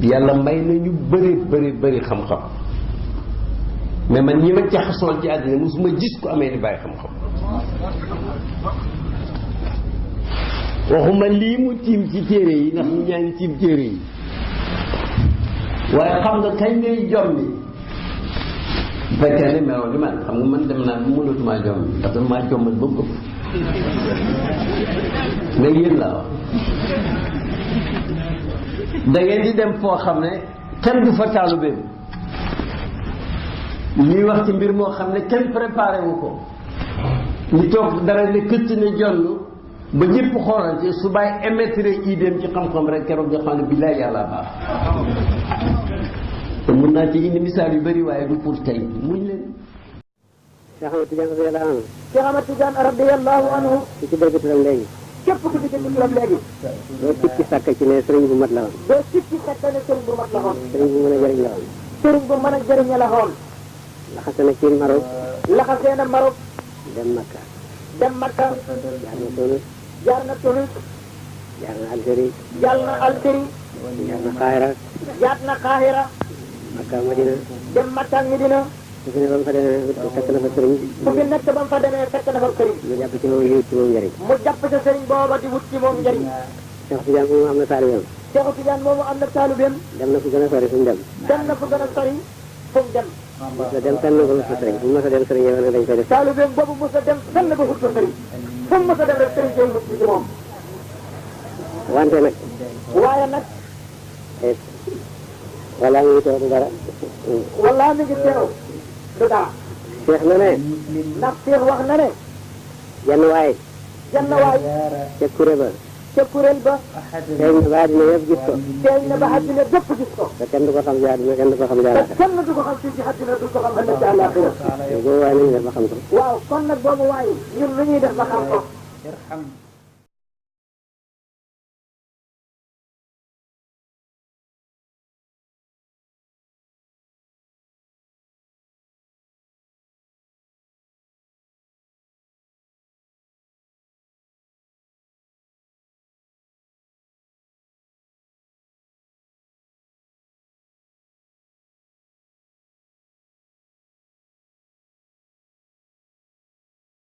yàlla may na ñu bëri xam-xam mais man ñi ma jaxasool ci àddina mosuma gis ku amee ni bàyyi xam-xam waxuma lii mu tiim ci téere yi ndax ñu ñaa ngi tiim téere yi waaye xam nga kañ ngay jommi bu fekkee ne meloo li man xam nga man dem naa bu mënatumaa jommi parce que maa jommal ba mu ëpp mais yéen laa wax da ngeen di dem foo xam ne kenn du fa taalubeem ñuy wax ci mbir moo xam ne kenn préparé wu ko ñu toog dara ne këtt ne jonn ba ñëpp xoolante su bàyyi émettre idéem ci xam-xam rek keroog nga xam ne billaay yàlla baax te mun naa ci indi misaal yu bëri waaye du pour tey muñ leen. Cheikh Ahmad Tidiane radiyallahu anhu. Cheikh Ahmad Tidiane radiyallahu anhu. ku ci dégg turam léegi. képp ku ci dégg turam léegi. doo sikki sàkk ci ne sëriñ bu mat la woon. doo sikki sàkk ne sëriñ bu mat la woon. sëriñ bu mën a jëriñ la woon. sëriñ bu mën a jëriñ la woon. laxase na ci Maroc. laxasee na Maroc. dem Makka. dem Makka. jaar na Tunis. jaar na Tunis. jaar na Algérie. jaar na Algérie. jaar na Qahira. jaar na Qahira. Makka Madina. dem Makka ak Medina. su fi ne ba mu fa demee fekk na fa sëriñ. su fi nekk ba mu fa demee fekk na fa sëriñ. mu jàpp ci moom wut ci moom njëriñ. mu jàpp ci sëriñ booba di wut ci moom njëriñ. Cheikh Tidiane moomu am na taalibeem. Cheikh Tidiane moomu am na taalibeem. dem na fu gën a sori fu mu dem. dem na fu gën a sori fu mu dem. mos a dem fenn ba wut fa sëriñ fu mu mos a dem sëriñ yow ne dañ koy def. taalibeem boobu mos a dem fenn ba wut fa sëriñ fu mu mos a dem rek sëriñ day wut ci moom. wante nag. waaye nag. wala mi ngi toog dara. wala mi ngi teew du dara. Cheikh na ne. ndax Cheikh wax na ne. jenn waay. jenn waay. ca kuré ba. ca kuréel ba. feeñ na ba àddina yëpp gis ko. feeñ na ba àddina bépp gis ko. te kenn du ko xam ci àddina kenn du ko xam ci àllaaxira. te kenn du ko xam fii ci àddina du ko xam ëllëg ci àllaaxira. boobu waay nañu def ba xam ko. waaw kon nag boobu waay ñun lu ñuy def ba xam ko.